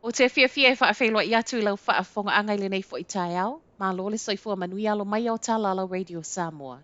Ou te fiafia e faafeiloai atu i lau faafofogaaga i lenei foi taeao. Malo le soifua manuia alo mai ao tala a lau Radio Samoa.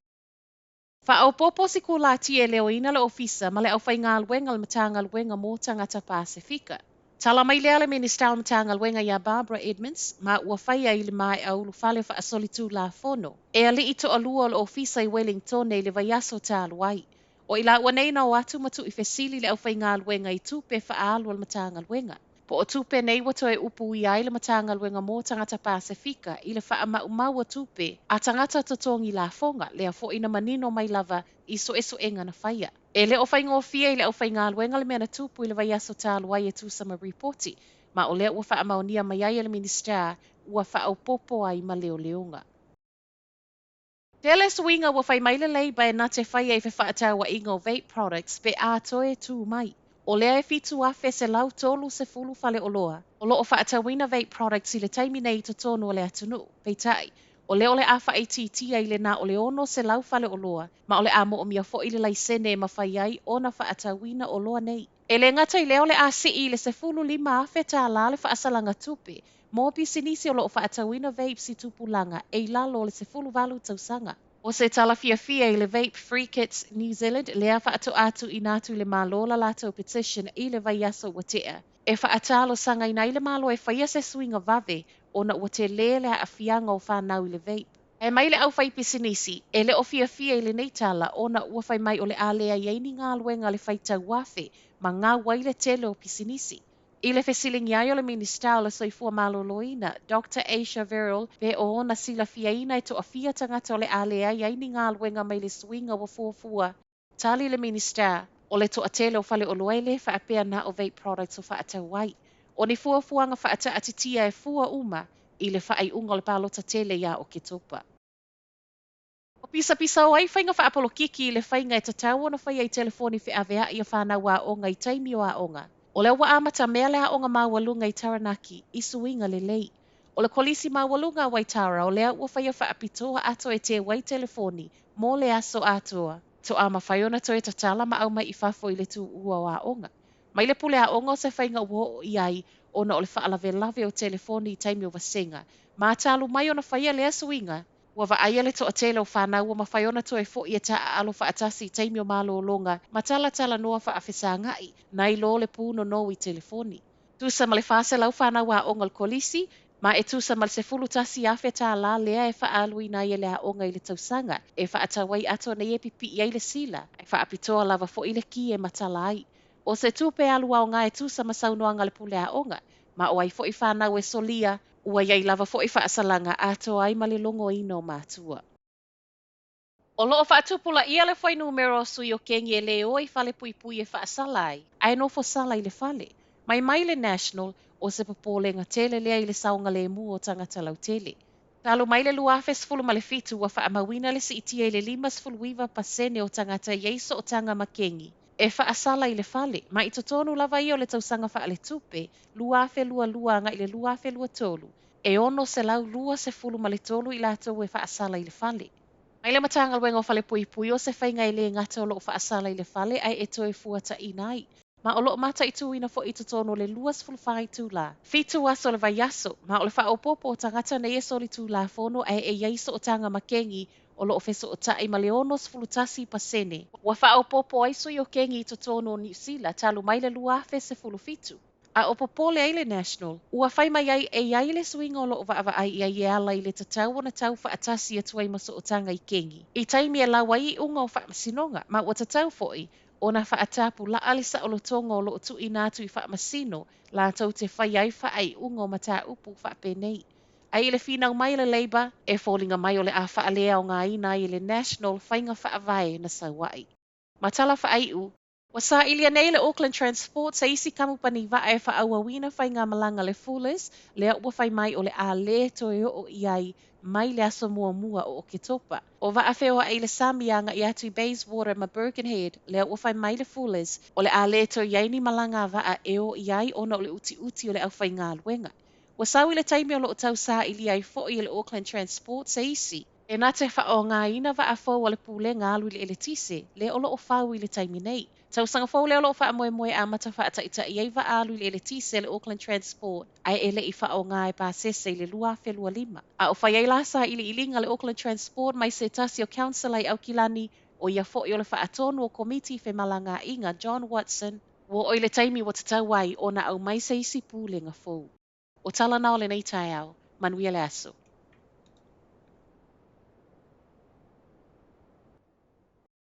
Faaopoopo sikulati e leoina le Ofisa ma le aufaigaluega a le Matagaluega mo Tagata Pasefika. Tala mai lea le Minisita o le Matagaluega ia Barbara Edmonds ma ua faia i le maea ulufale faasolitulafono e alii toalua o le Ofisa i Welingtone i le vaiaso talu ai. O i laua nei na o atu ma tuuifesili le aufaigaluega i tupe faaalu a le Matagaluega. Po o tupe nei ua toe upuia ai le Matagaluega mo Tagata Pasefika i le faamaumau o tupe a tagata totogi lafoga, lea foi na manino mai lava i suesuega na faia. E le o faigofie i le aufaigaluega le mea na tupu i le vaiaso talu ai e tusa ma ripoti, ma o lea ua faamaonia mai ai e le Minisita ua faaopoopo ai ma leoleoga. Tele suiga ua fai mai le Labour e na te faia i fefaatauaiga o vape products pe a toe tu mai. O lea e 7,130 faleoloa o loo faatauina vape products i le taimi nei i totonu o le atunuu. Peitai, o lea o le a faaitiitia i le na o le 600 faleoloa, ma o le a moomia foi le laisene e mafai ai ona faatauina oloa nei. E le gata i lea o le a sii i le $15,000 le faasalaga tupe mo pisinisi o loo faatauina vapes i tupulaga e i lalo o le 18 tausaga. O se tala fiafia i le Vape Free Kids New Zealand lea faatoa tuuina atu i le Malo la latou petition i le vaiaso ua tea e faatalosagaina ai le Malo e faia se suiga vave ona ua tele le aafiaga o fanau i le vape. Ae mai le aufaipisinisi e le o fiafia i lenei tala ona ua fai mai o le a leai ai ni galuega a le faitau afe ma gau ai le tele o pisinisi. I le fesiligia ai o le Minisita o le Soifua Maloloina, Dr. Asia Verrall, pe o ona silafiaina e toafia tagata o le a leai ai ni galuega mai le suiga ua fuafua. Tali le Minisita, o le toatele o faleoloa e le faapea na o vape products o faatau ai. O ni fuafuaga faataatitia e fua uma i le faaiuga o le palota tele ia Oketopa. O pisapisao ai faiga faapolokiki i le faiga e tatau ona faia i telefoni feaveai a fanau aoga i taimi o aoga. O lea ua amatamea le aoga maualuga i Taranaki i suiga lelei. O le kolisi maualuga a Waitara o lea ua faia faapitoa ato e teu ai telefoni mo le aso atoa. Toa mafai ona toe tatala ma aumai i fafo i le tuua o aoga. Mai le pule aoga o se faiga ua oo i ai ona o le faalavelave o telefoni i taimi o vasega. Ma talu mai ona faia lea suiga, ua vaaia le toatele o fanau ua mafai ona toe foi e taaalo faatasi i taimi o malologa ma talatalanoa faafesagai nai lo le punonou i telefoni. Tusa ma le 400 fanau aoga o le kolisi, ma e tusa ma le $11,000 lea e faaaluina ai e le aoga i le tausaga e faatau ai ato nei e pipii ai le sila, e faapitoa lava foi le ki e matala ai. O se tupe alu aoga e tusa ma saunoaga a le pule aoga, ma o ai foi fanau e solia, ua iai lava foi faasalaga atoa ai ma le logoina o matua. O loo faatupulaia le fuainumera o sui o kengi e le o i falepuipui e faasala ai, ae nofo sala i le fale. Mai mai le National, o se popolega tele lea i le saogalemu o tagata lautele. Talu mai le 2017 ua faamauina le siitia i le 59% o tagata e i ai sootaga ma kengi e faasala i le fale, ma i totonu lava ia o le tausaga faaletupe 2022 agai i le 2023, e 623 i latou e faasala i le fale. Mai le Matagaluega o Falepuipui o se faiga e le gata o loo faasala i le fale ae e toe fuataina ai. Ma o loo mataituina foi i totonu o le 24 itula, 7 aso o le vaiaso, ma o le faaopoopo o tagata nei e solitulafono ae e i ai sootaga ma kengi o loo fesootai ma le 61%. Ua faaopoopo ai sui o kengi i totonu o Niu Sila talu mai le 2017. A o popole ai le National, ua fai mai ai e i ai le suiga o loo vaavaai i ai e ala i le tatau ona tau faatasi atu ai ma sootaga i kengi. I taimi e lau ai iuga o faamasinoga, ma ua tatau foi ona faatapulaa le saolotoga o loo tuuina atu i faamasino latou te faia ai faaiuga o mataupu faapenei. Ae i le finau mai le Labour, e foliga mai o le a faaleaogaina ai e le National faiga faavae na sau ai. Ma tala faaiu, ua sailia nei le Auckland Transport se isi kamupani vaa e faaauauina faigamalaga le Fullers, lea ua fai mai o le a le toe oo i ai mai le aso muamua o Oketopa. O vaa feoai i le sami agai atu i Bayswater ma Birkenhead, lea ua fai mai le Fullers, o le a le toe i ai ni malaga a vaa e o i ai ona o le utiuti o le aufaigaluega. Ua sau i le taimi o loo tau sailia ai foi e le Auckland Transport se isi. E na te faaaogaina vaa fou a le Pulega alu i le eletise, lea o lo o fau i le taimi nei. Tausaga fou lea o lo o faamoemoe e amata faataitaia ai vaa alu i le eletise a le Auckland Transport, ae e le i faaaoga e pasese i le 2025. A o fai ai la sailiiliga a le Auckland Transport mai se tasi o councillor i Aukilani, o ia foi o le faatonu o Komiti Femalagaaiga John Watson, ua oo i le taimi ua tatau ai ona aumai se isi pulega fou. O tala na o lenei taeao. Manuia le aso.